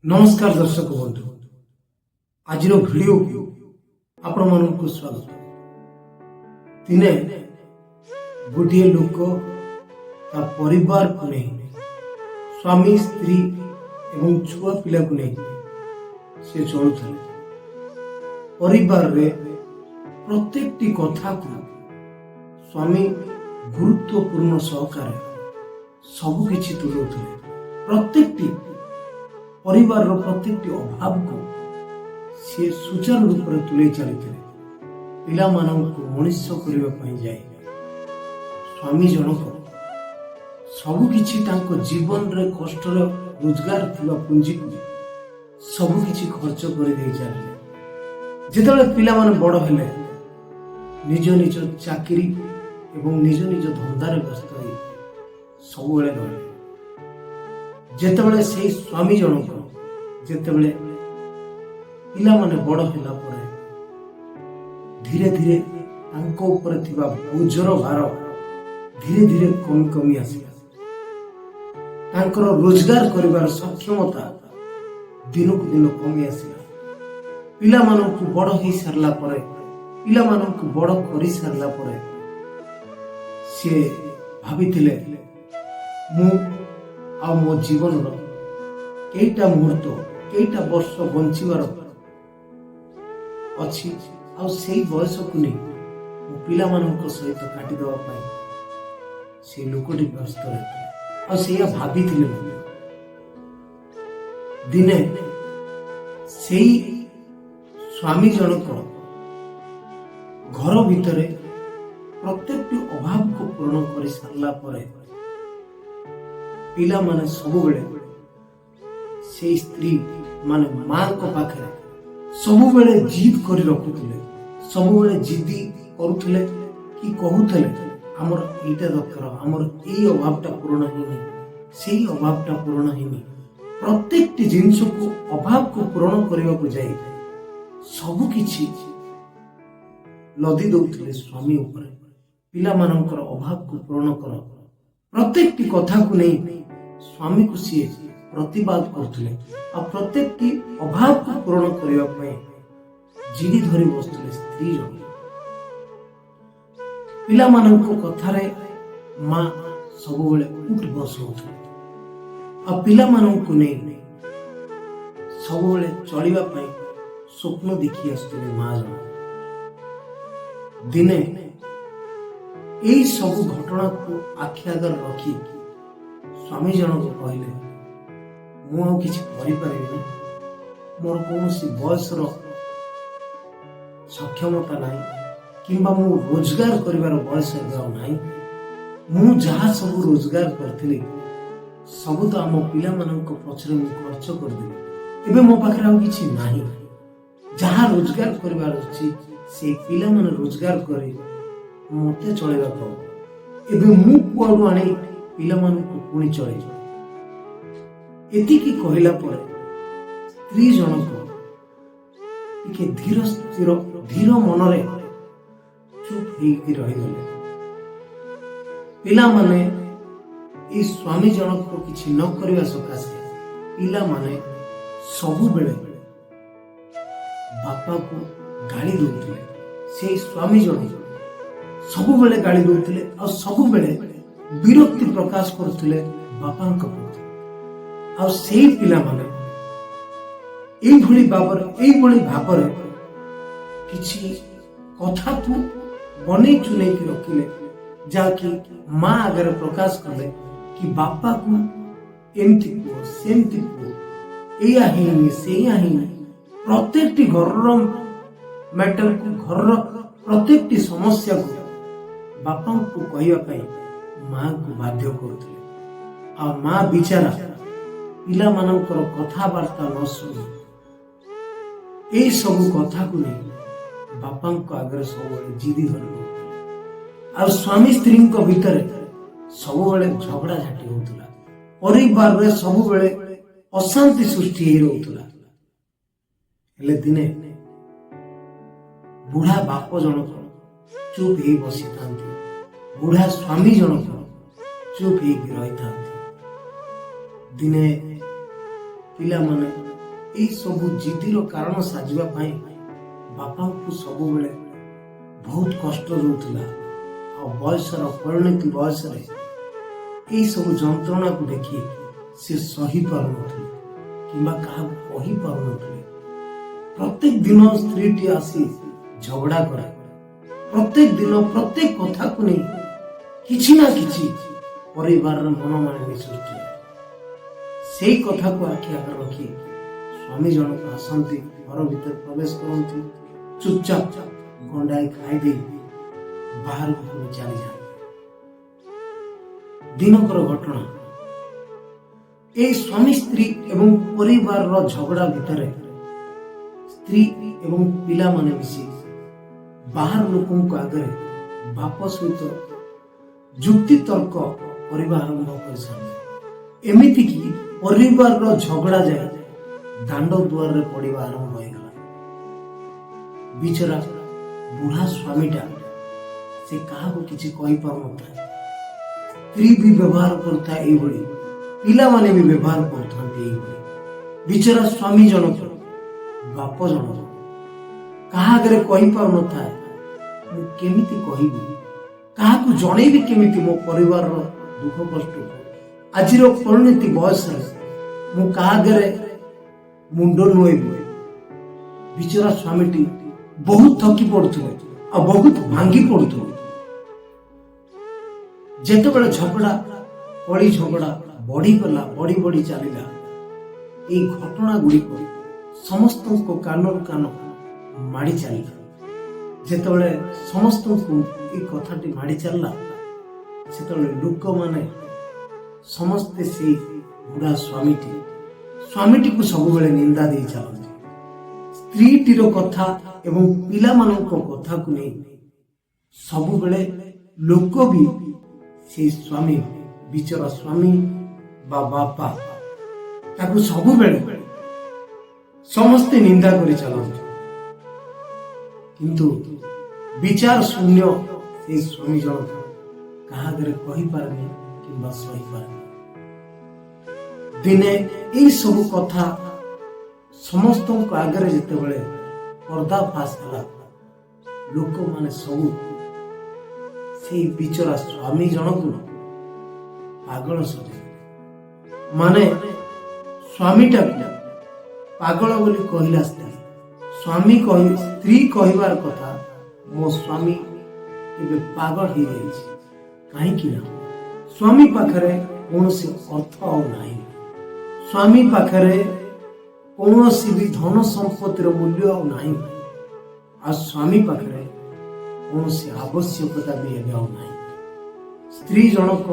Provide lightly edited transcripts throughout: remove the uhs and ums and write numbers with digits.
ନମସ୍କାର ଦର୍ଶକ ବନ୍ଧୁ, ଆଜିର ଭିଡ଼ିଓକୁ ଆପଣମାନଙ୍କୁ ସ୍ୱାଗତ। ଦିନେ ଗୋଟିଏ ଲୋକ ତା ପରିବାରକୁ ନେଇ, ସ୍ୱାମୀ, ସ୍ତ୍ରୀ ଏବଂ ଛୁଆ ପିଲାକୁ ନେଇ ସେ ଚଳୁଥିଲେ। ପରିବାରରେ ପ୍ରତ୍ୟେକଟି କଥାକୁ ସ୍ୱାମୀ ଗୁରୁତ୍ୱପୂର୍ଣ୍ଣ ସହକାରେ ସବୁ କିଛି ତୁଲଉଥିଲେ। ପ୍ରତ୍ୟେକଟି ପରିବାରର ପ୍ରତ୍ୟେକଟି ଅଭାବକୁ ସିଏ ସୁଚାରୁ ରୂପରେ ତୁଲେଇ ଚାଲିଥିଲେ। ପିଲାମାନଙ୍କୁ ମଣିଷ କରିବା ପାଇଁ ଯାଇ ସ୍ୱାମୀ ଜଣକ ସବୁ କିଛି, ତାଙ୍କ ଜୀବନରେ କଷ୍ଟର ରୋଜଗାର ଥିବା ପୁଞ୍ଜିକୁ ସବୁ କିଛି ଖର୍ଚ୍ଚ କରିଦେଇ ଚାଲିଲେ। ଯେତେବେଳେ ପିଲାମାନେ ବଡ଼ ହେଲେ, ନିଜ ନିଜ ଚାକିରି ଏବଂ ନିଜ ନିଜ ଧନ୍ଦାରେ ବ୍ୟସ୍ତ ହୋଇ ସବୁବେଳେ ରହିଲେ। ଯେତେବେଳେ ସେଇ ସ୍ୱାମୀ ଜଣକ, ଯେତେବେଳେ ପିଲାମାନେ ବଡ଼ ହେଲା ପରେ ଧୀରେ ଧୀରେ ତାଙ୍କ ଉପରେ ଥିବା ବୋଝର ଭାର ଧୀରେ ଧୀରେ କମି କମି ଆସିଲା, ତାଙ୍କର ରୋଜଗାର କରିବାର ସକ୍ଷମତା ଦିନକୁ ଦିନ କମି ଆସିଲା। ପିଲାମାନଙ୍କୁ ବଡ଼ ହେଇ ସାରିଲା ପରେ, ପିଲାମାନଙ୍କୁ ବଡ଼ କରିସାରିଲା ପରେ ସିଏ ଭାବିଥିଲେ, ମୁଁ ଆଉ ମୋ ଜୀବନର କେଇଟା ମୁହୂର୍ତ୍ତ, କେଇଟା ବର୍ଷ ବଞ୍ଚିବାର ଅଛି, ଆଉ ସେଇ ବୟସକୁ ନେଇ ମୁଁ ପିଲାମାନଙ୍କ ସହିତ କାଟିଦେବା ପାଇଁ ସେ ଲୋକଟି ବ୍ୟସ୍ତ ରହିଥିଲେ ଆଉ ସେଇଆ ଭାବିଥିଲେ ମଧ୍ୟ। ଦିନେ ସେଇ ସ୍ୱାମୀ ଜଣକ ଘର ଭିତରେ ପ୍ରତ୍ୟେକଟି ଅଭାବକୁ ପୂରଣ କରି ସାରିଲା ପରେ ପିଲାମାନେ ସବୁବେଳେ ସେଇ ସ୍ତ୍ରୀ ମାନେ ମାଙ୍କ ପାଖରେ ସବୁବେଳେ ଜିଦ୍ କରି ରଖୁଥିଲେ, ସବୁବେଳେ ଜିଦି କରୁଥିଲେ କି କହୁଥିଲେ, ଆମର ଏଇଟା ଦରକାର, ଆମର ଏଇ ଅଭାବଟା ପୂରଣ ହେଇନି, ସେଇ ଅଭାବଟା ପୂରଣ ହେଇନି। ପ୍ରତ୍ୟେକଟି ଜିନିଷକୁ, ଅଭାବକୁ ପୂରଣ କରିବାକୁ ଯାଇ ସବୁ କିଛି ଲଦି ଦଉଥିଲେ ସ୍ୱାମୀ ଉପରେ। ପିଲାମାନଙ୍କର ଅଭାବକୁ ପୂରଣ କର, ପ୍ରତ୍ୟେକଟି କଥାକୁ ନେଇ ସ୍ୱାମୀକୁ ସିଏ ପ୍ରତିବାଦ କରୁଥିଲେ ଆଉ ପ୍ରତ୍ୟେକଟି ଅଭାବକୁ ପୂରଣ କରିବା ପାଇଁ ଜିଦି ଧରି ବସୁଥିଲେ ସ୍ତ୍ରୀ ଜଣ। ପିଲାମାନଙ୍କ କଥାରେ ମା ସବୁବେଳେ ଉଠ ବସ ହଉଥିଲେ ଆଉ ପିଲାମାନଙ୍କୁ ନେଇ ସବୁବେଳେ ଚଳିବା ପାଇଁ ସ୍ୱପ୍ନ ଦେଖି ଆସୁଥିଲେ ମା ଜଣ। ଦିନେ ଏଇ ସବୁ ଘଟଣାକୁ ଆଖି ଆଗରେ ରଖି ସ୍ୱାମୀ ଜଣକ କହିଲେ, ମୁଁ ଆଉ କିଛି କରିପାରିବିନି, ମୋର କୌଣସି ବୟସର ସକ୍ଷମତା ନାହିଁ କିମ୍ବା ମୁଁ ରୋଜଗାର କରିବାର ବୟସ ଏବେ ଆଉ ନାହିଁ। ମୁଁ ଯାହା ସବୁ ରୋଜଗାର କରିଥିଲି, ସବୁ ତ ଆମ ପିଲାମାନଙ୍କ ପଛରେ ମୁଁ ଖର୍ଚ୍ଚ କରିଦେଲି। ଏବେ ମୋ ପାଖରେ ଆଉ କିଛି ନାହିଁ। ଯାହା ରୋଜଗାର କରିବାର ଅଛି, ସେଇ ପିଲାମାନେ ରୋଜଗାର କରି ମତେ ଚଳେଇବାକୁ ହବ। ଏବେ ମୁଁ କୁଆଡୁ ଆଣି ପିଲାମାନଙ୍କୁ ପୁଣି ଚଳେଇବି? ଏତିକି କହିଲା ପରେ ସ୍ତ୍ରୀ ଜଣକ ଟିକେ ଧୀର ସ୍ଥିର, ଧୀର ମନରେ ଚୁପ୍ ହେଇକି ରହିଗଲେ। ପିଲାମାନେ ଏଇ ସ୍ୱାମୀ ଜଣକ କିଛି ନ କରିବା ସକାଶେ ପିଲାମାନେ ସବୁବେଳେ ବାପାକୁ ଗାଳି ଦଉଥିଲେ। ସେଇ ସ୍ୱାମୀ ଜଣକ ସବୁବେଳେ ଗାଳି ଦଉଥିଲେ ଆଉ ସବୁବେଳେ ବିରକ୍ତି ପ୍ରକାଶ କରୁଥିଲେ ବାପାଙ୍କ ପ୍ରତି। ଆଉ ସେଇ ପିଲାମାନେ ଏଇଭଳି ଭାବରେ କିଛି କଥାକୁ ବନେଇ ଚୁନେଇକି ରଖିଲେ, ଯାହାକି ମା ଆଗରେ ପ୍ରକାଶ କଲେ କି ବାପାକୁ ଏମିତି କୁହ, ସେମିତି କୁହ, ଏଇଆ ହେଇନି, ସେଇଆ ହେଇନି। ପ୍ରତ୍ୟେକଟି ଘରର ମ୍ୟାଟରକୁ, ଘରର ପ୍ରତ୍ୟେକଟି ସମସ୍ୟାକୁ ବାପାଙ୍କୁ କହିବା ପାଇଁ ମାଙ୍କୁ ବାଧ୍ୟ କରୁଥିଲେ। ଆଉ ମା ବିଚାରା ପିଲାମାନଙ୍କର କଥାବାର୍ତ୍ତା ନ ଶୁଣି ଏଇ ସବୁ କଥାକୁ ନେଇ ବାପାଙ୍କ ଆଗରେ ସବୁବେଳେ ଜିଦି ଧରି ରହୁଥିଲେ। ଆଉ ସ୍ୱାମୀ ସ୍ତ୍ରୀଙ୍କ ଭିତରେ ସବୁବେଳେ ଝଗଡ଼ା ଝାଟି ହଉଥିଲା। ପରିବାରରେ ସବୁବେଳେ ଅଶାନ୍ତି ସୃଷ୍ଟି ହେଇ ରହୁଥିଲା। ହେଲେ ଦିନେ ବୁଢା ବାପ ଜଣକ ଚୁପ୍ ହେଇ ବସିଥାନ୍ତି, ବୁଢା ସ୍ୱାମୀ ଜଣକ ଚୁପ୍ ହେଇକି ରହିଥାନ୍ତି। ଦିନେ ପିଲାମାନେ ଏଇ ସବୁ ଜିଦିର କାରଣ ସାଜିବା ପାଇଁ ବାପାଙ୍କୁ ସବୁବେଳେ ବହୁତ କଷ୍ଟ ଦେଉଥିଲା। ଆଉ ବୟସର ପରିଣତି ବୟସରେ ଏଇ ସବୁ ଯନ୍ତ୍ରଣାକୁ ଦେଖି ସେ ସହି ପାରୁନଥିଲେ କିମ୍ବା କାହାକୁ କହିପାରୁନଥିଲେ। ପ୍ରତ୍ୟେକ ଦିନ ସ୍ତ୍ରୀଟି ଆସି ଝଗଡ଼ା କରେ। ପ୍ରତ୍ୟେକ ଦିନ ପ୍ରତ୍ୟେକ କଥାକୁ ନେଇ କିଛି ନା କିଛି ପରିବାରର ମନମାଳିନ୍ୟ ସୃଷ୍ଟି ହୁଏ। ସେଇ କଥାକୁ ଆଖି ଆଗରେ ରଖି ସ୍ୱାମୀ ଜଣକ ଆସନ୍ତି, ଘର ଭିତରେ ପ୍ରବେଶ କରନ୍ତି, ଚୁପଚାପ ଗଣ୍ଡାଏ ଖାଇଦେଇ ବାହାରକୁ ପୁଣି ଚାଲିଯାଆନ୍ତି। ଦିନକର ଘଟଣା, ଏଇ ସ୍ୱାମୀ ସ୍ତ୍ରୀ ଏବଂ ପରିବାରର ଝଗଡ଼ା ଭିତରେ ସ୍ତ୍ରୀ ଏବଂ ପିଲାମାନେ ମିଶି ବାହାର ଲୋକଙ୍କ ଆଗରେ ବାପ ସହିତ ଯୁକ୍ତି ତର୍କ କରିବା ଆରମ୍ଭ କରିସାରିଲେ। ଏମିତିକି ପରିବାରର ଝଗଡ଼ା ଯାଏ ଦାଣ୍ଡ ଦୁଆରରେ ପଡ଼ିବା ଆରମ୍ଭ ହୋଇଗଲା। ବିଚରା ବୁଢ଼ା ସ୍ୱାମୀଟା, ସେ କାହାକୁ କିଛି କହିପାରୁନଥାଏ। ସ୍ତ୍ରୀ ବି ବ୍ୟବହାର କରୁଥାଏ ଏଇଭଳି, ପିଲାମାନେ ବି ବ୍ୟବହାର କରୁଥାନ୍ତି ଏଇଭଳି। ବିଚରା ସ୍ୱାମୀ ଜଣକ, ବାପ ଜଣକ କାହା ଆଗରେ କହିପାରୁନଥାଏ, ମୁଁ କେମିତି କହିବି, କାହାକୁ ଜଣେଇବି କେମିତି ମୋ ପରିବାରର ଦୁଃଖ କଷ୍ଟକୁ? ଆଜିର ପରିଣତି ବୟସରେ ମୁଁ କାହା ଆଗରେ ମୁଣ୍ଡ ନୁଏଇବି? ବିଚରା ସ୍ୱାମୀଟି ବହୁତ ଥକି ପଡୁଥିଲେ ଆଉ ବହୁତ ଭାଙ୍ଗି ପଡୁଥିଲେ। ଯେତେବେଳେ ଝଗଡ଼ା, କଳି ଝଗଡ଼ା ବଢିଗଲା, ବଢି ବଢି ଚାଲିଲା, ଏଇ ଘଟଣା ଗୁଡ଼ିକ ସମସ୍ତଙ୍କ କାନରୁ କାନ ମାଡ଼ି ଚାଲିଲା। ଯେତେବେଳେ ସମସ୍ତଙ୍କୁ ଏଇ କଥାଟି ମାଡ଼ି ଚାଲିଲା, ସେତେବେଳେ ଲୋକମାନେ ସମସ୍ତେ ସେଇ ବୁଢ଼ା ସ୍ୱାମୀଟିକୁ ସବୁବେଳେ ନିନ୍ଦା ଦେଇ ଚାଲନ୍ତି। ସ୍ତ୍ରୀଟିର କଥା ଏବଂ ପିଲାମାନଙ୍କ କଥାକୁ ନେଇ ସବୁବେଳେ ଲୋକ ବି ସେଇ ସ୍ୱାମୀ, ବିଚରା ସ୍ୱାମୀ ବା ବାପା, ତାକୁ ସବୁବେଳେ ସମସ୍ତେ ନିନ୍ଦା କରି ଚାଲନ୍ତି। କିନ୍ତୁ ବିଚାର ଶୂନ୍ୟ ସେଇ ସ୍ୱାମୀ ଜଣକ କାହା ଆଗରେ କହିପାରେନି କିମ୍ବା ସହିପାରେନି। ଦିନେ ଏଇ ସବୁ କଥା ସମସ୍ତଙ୍କ ଆଗରେ ଯେତେବେଳେ ପର୍ଦ୍ଦାଫାଶ ହେଲା, ଲୋକମାନେ ସବୁ ସେଇ ବିଚରା ସ୍ୱାମୀ ଜଣକୁ ପାଗଳ ସଜେଇଲେ। ମାନେ ସ୍ୱାମୀଟାକୁ ପାଗଳ ବୋଲି କହିଲା ସ୍ତ୍ରୀ। ସ୍ୱାମୀ କହି, ସ୍ତ୍ରୀ କହିବାର କଥା, ମୋ ସ୍ୱାମୀ ଏବେ ପାଗଳ ହେଇଯାଇଛି। କାହିଁକି ନା ସ୍ୱାମୀ ପାଖରେ କୌଣସି ଅର୍ଥ ଆଉ ନାହିଁ, ସ୍ୱାମୀ ପାଖରେ କୌଣସି ବି ଧନ ସମ୍ପତ୍ତିର ମୂଲ୍ୟ ଆଉ ନାହିଁ, ଆଉ ସ୍ୱାମୀ ପାଖରେ କୌଣସି ଆବଶ୍ୟକତା ବି ଏବେ ଆଉ ନାହିଁ। ସ୍ତ୍ରୀ ଜଣକ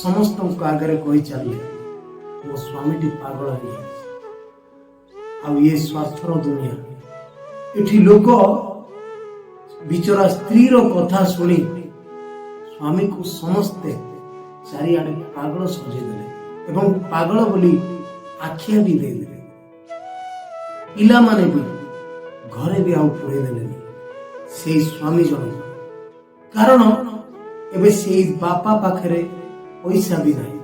ସମସ୍ତଙ୍କ ଆଗରେ କହି ଚାଲିଲେ, ମୋ ସ୍ୱାମୀଟି ପାଗଳ ହେଇଯାଇଛି। ଆଉ ଇଏ ସ୍ୱାର୍ଥର ଦୁନିଆ। ଏଠି ଲୋକ ବିଚରା ସ୍ତ୍ରୀର କଥା ଶୁଣି ସ୍ୱାମୀକୁ ସମସ୍ତେ ଚାରିଆଡେ ପାଗଳ ସଜେଇଦେଲେ ଏବଂ ପାଗଳ ବୋଲି ଆଖ୍ୟା ବି ଦେଇଦେଲେ। ପିଲାମାନେ ବି ଘରେ ବି ଆଉ ପୁରେଇ ଦେଲେନି ସେଇ ସ୍ୱାମୀ ଜଣକ, କାରଣ ଏବେ ସେଇ ବାପା ପାଖରେ ପଇସା ବି ନାହିଁ।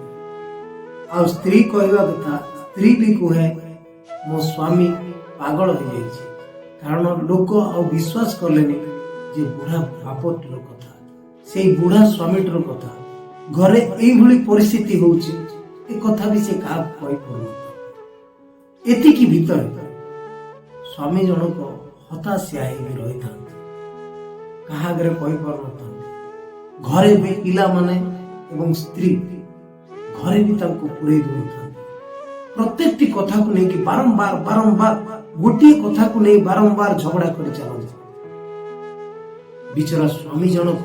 ଆଉ ସ୍ତ୍ରୀ କହିବା କଥା, ସ୍ତ୍ରୀ ବି କୁହେ, ମୋ ସ୍ୱାମୀ ପାଗଳ ହେଇଯାଇଛି। କାରଣ ଲୋକ ଆଉ ବିଶ୍ୱାସ କଲେନି ଯେ ବୁଢା ବାପଟିର କଥା, ସେଇ ବୁଢା ସ୍ୱାମୀଟିର କଥା। ଘରେ ଏଇଭଳି ପରିସ୍ଥିତି ହଉଛି, ଏ କଥା ବି ସେ କାହାକୁ କହିପାରୁନଥାଏ। ଏତିକି ଭିତରେ ସ୍ୱାମୀ ଜଣକ ହତାଶିଆ ହେଇକି ରହିଥାନ୍ତି, କାହା ଆଗରେ କହିପାରୁନଥାନ୍ତି। ଘରେ ବି ପିଲାମାନେ ଏବଂ ସ୍ତ୍ରୀ ଘରେ ବି ତାଙ୍କୁ ପୁରେଇ ଦେଉନଥାନ୍ତି। ପ୍ରତ୍ୟେକଟି କଥାକୁ ନେଇକି ବାରମ୍ବାର ବାରମ୍ବାର, ଗୋଟିଏ କଥାକୁ ନେଇ ବାରମ୍ବାର ଝଗଡ଼ା କରି ଚାଲନ୍ତି। ବିଚରା ସ୍ୱାମୀ ଜଣକ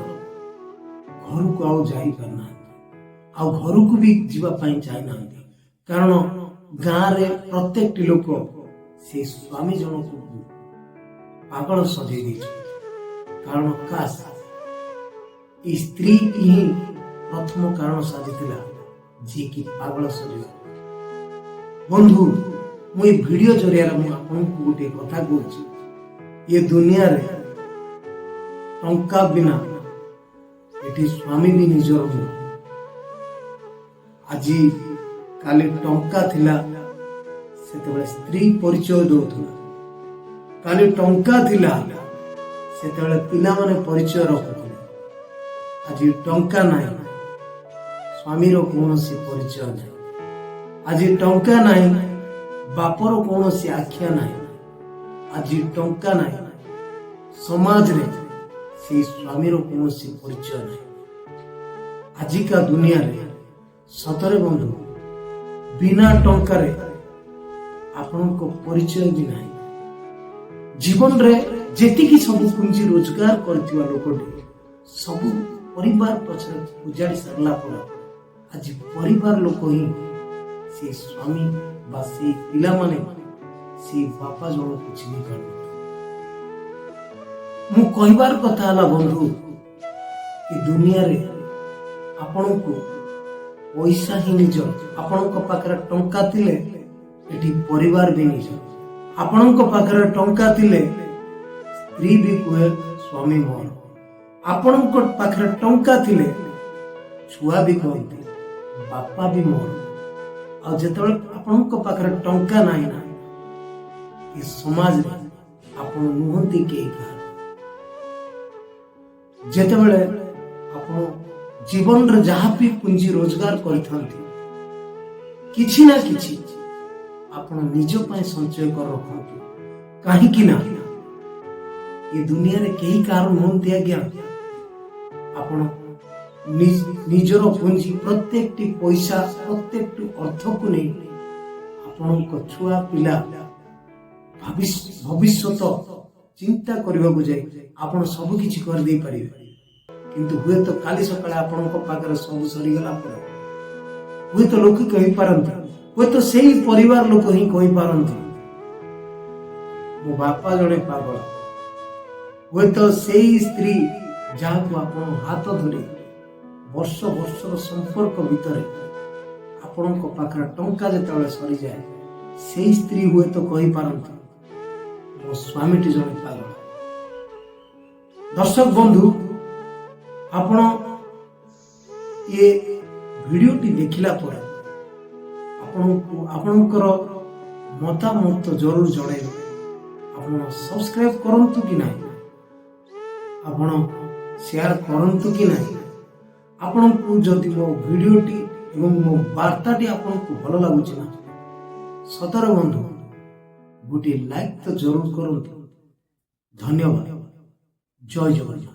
ଘରକୁ ଆଉ ଯାଇପାରୁନାହାନ୍ତି, ଆଉ ଘରକୁ ବି ଯିବା ପାଇଁ ଚାହିଁନାହାନ୍ତି, କାରଣ ଗାଁରେ ପ୍ରତ୍ୟେକଟି ଲୋକ ସେଇ ସ୍ୱାମୀ ଜଣକୁ ପାଗଳ ସଜେଇ ଦେଇଛନ୍ତି। କାରଣ କାଶ ଏଇ ସ୍ତ୍ରୀଟି ହିଁ ପ୍ରଥମ କାରଣ ସାଜିଥିଲା ଯିଏକି ପାଗଳ ସଜେଇବା। ବନ୍ଧୁ, ମୁଁ ଏଇ ଭିଡିଓ ଜରିଆରେ ମୁଁ ଆପଣଙ୍କୁ ଗୋଟିଏ କଥା କହୁଛି। ଏ ଦୁନିଆରେ ଟଙ୍କା ବିନା ଏଠି ସ୍ୱାମୀ ବି ନିଜର ନୁହେଁ। ଆଜି କାଲି ଟଙ୍କା ଥିଲା, ସେତେବେଳେ ସ୍ତ୍ରୀ ପରିଚୟ ଦଉଥିଲା। କାଲି ଟଙ୍କା ଥିଲା, ସେତେବେଳେ ପିଲାମାନେ ପରିଚୟ ରଖୁଥିଲେ। ଆଜି ଟଙ୍କା ନାହିଁ, ସ୍ୱାମୀର କୌଣସି ପରିଚୟ ନାହିଁ। ଆଜି ଟଙ୍କା ନାହିଁ, ବାପର କୌଣସି ଆଖ୍ୟା ନାହିଁ। ଆଜି ଟଙ୍କା ନାହିଁ, ସମାଜରେ ସେଇ ସ୍ୱାମୀର କୌଣସି ପରିଚୟ ନାହିଁ। ଆଜିକା ଦୁନିଆରେ ସତରେ ବନ୍ଧୁ, ବିନା ଟଙ୍କାରେ ଆପଣଙ୍କ ପରିଚୟ ବି ନାହିଁ। ଜୀବନରେ ଯେତିକି ସବୁ ପୁଞ୍ଜି ରୋଜଗାର କରିଥିବା ଲୋକଟି ସବୁ ପରିବାର ପଛରେ ଉଜାଡ଼ି ସାରିଲା ପରେ ଆଜି ପରିବାର ଲୋକ ହିଁ ସେଇ ସ୍ୱାମୀ ବା ସେଇ ପିଲାମାନେ ସେଇ ବାପା ଜଣକୁ ଚିହ୍ନି ପାରୁନାହାନ୍ତି। ମୁଁ କହିବାର କଥା ହେଲା ବନ୍ଧୁ, ଏ ଦୁନିଆରେ ଆପଣଙ୍କୁ ପଇସା ହିଁ ନିଜ। ଆପଣଙ୍କ ପାଖରେ ଟଙ୍କା ଥିଲେ ଏଠି ପରିବାର ବି ନିଜ। ଆପଣଙ୍କ ପାଖରେ ଟଙ୍କା ଥିଲେ ସ୍ତ୍ରୀ ବି କୁହେ ସ୍ୱାମୀ ମୋର। ଆପଣଙ୍କ ପାଖରେ ଟଙ୍କା ଥିଲେ ଛୁଆ ବି କହନ୍ତି ବାପା ବି ମୋର। ଆଉ ଯେତେବେଳେ ଆପଣଙ୍କ ପାଖରେ ଟଙ୍କା ନାହିଁ ନା, ଏ ସମାଜରେ ଆପଣ ନୁହନ୍ତି କେହି କାହାର। ଯେତେବେଳେ ଆପଣ ଜୀବନରେ ଯାହା ବି ପୁଞ୍ଜି ରୋଜଗାର କରିଥାନ୍ତି, କିଛି ନା କିଛି ଆପଣ ନିଜ ପାଇଁ ସଞ୍ଚୟ କରି ରଖନ୍ତୁ। କାହିଁକି ନା ଏ ଦୁନିଆରେ କେହି କାହାର ନୁହନ୍ତି ଆଜ୍ଞା। ଆପଣ ନିଜର ପୁଞ୍ଜି, ପ୍ରତ୍ୟେକଟି ପଇସା, ପ୍ରତ୍ୟେକଟି ଅର୍ଥକୁ ନେଇ ଆପଣଙ୍କ ଛୁଆ ପିଲା ଭବିଷ୍ୟତ ଚିନ୍ତା କରିବାକୁ ଯାଇ ଆପଣ ସବୁ କିଛି କରିଦେଇ ପାରିବେ। କିନ୍ତୁ ହୁଏତ କାଲି ସକାଳେ ଆପଣଙ୍କ ପାଖରେ ସବୁ ସରିଗଲା ପରେ ହୁଏତ ଲୋକ କହିପାରନ୍ତି, ହୁଏତ ସେଇ ପରିବାର ଲୋକ ହିଁ କହିପାରନ୍ତି, ମୋ ବାପା ଜଣେ ପାଗଳ। ହୁଏତ ସେଇ ସ୍ତ୍ରୀ ଯାହାକୁ ଆପଣ ହାତ ଧରି ବର୍ଷ ବର୍ଷର ସମ୍ପର୍କ ଭିତରେ ଆପଣଙ୍କ ପାଖରେ ଟଙ୍କା ଯେତେବେଳେ ସରିଯାଏ, ସେଇ ସ୍ତ୍ରୀ ହୁଏତ କହିପାରନ୍ତି, ମୋ ସ୍ୱାମୀଟି ଜଣେ ପାଗଳ। ଦର୍ଶକ ବନ୍ଧୁ, ଆପଣ ଏ ଭିଡ଼ିଓଟି ଦେଖିଲା ପରେ ଆପଣଙ୍କୁ ଆପଣଙ୍କର ମତାମତ ଜରୁର ଜଣାଇବେ। ଆପଣ ସବସ୍କ୍ରାଇବ କରନ୍ତୁ କି ନାହିଁ, ଆପଣ ସେୟାର କରନ୍ତୁ କି ନାହିଁ, ଆପଣଙ୍କୁ ଯଦି ମୋ ଭିଡ଼ିଓଟି ଏବଂ ମୋ ବାର୍ତ୍ତାଟି ଆପଣଙ୍କୁ ଭଲ ଲାଗୁଛି ନା, ସତରେ ବନ୍ଧୁ, ଗୋଟିଏ ଲାଇକ୍ ତ ଜରୁର କରନ୍ତୁ। ଧନ୍ୟବାଦ। ଜୟ ଜଗନ୍ନାଥ।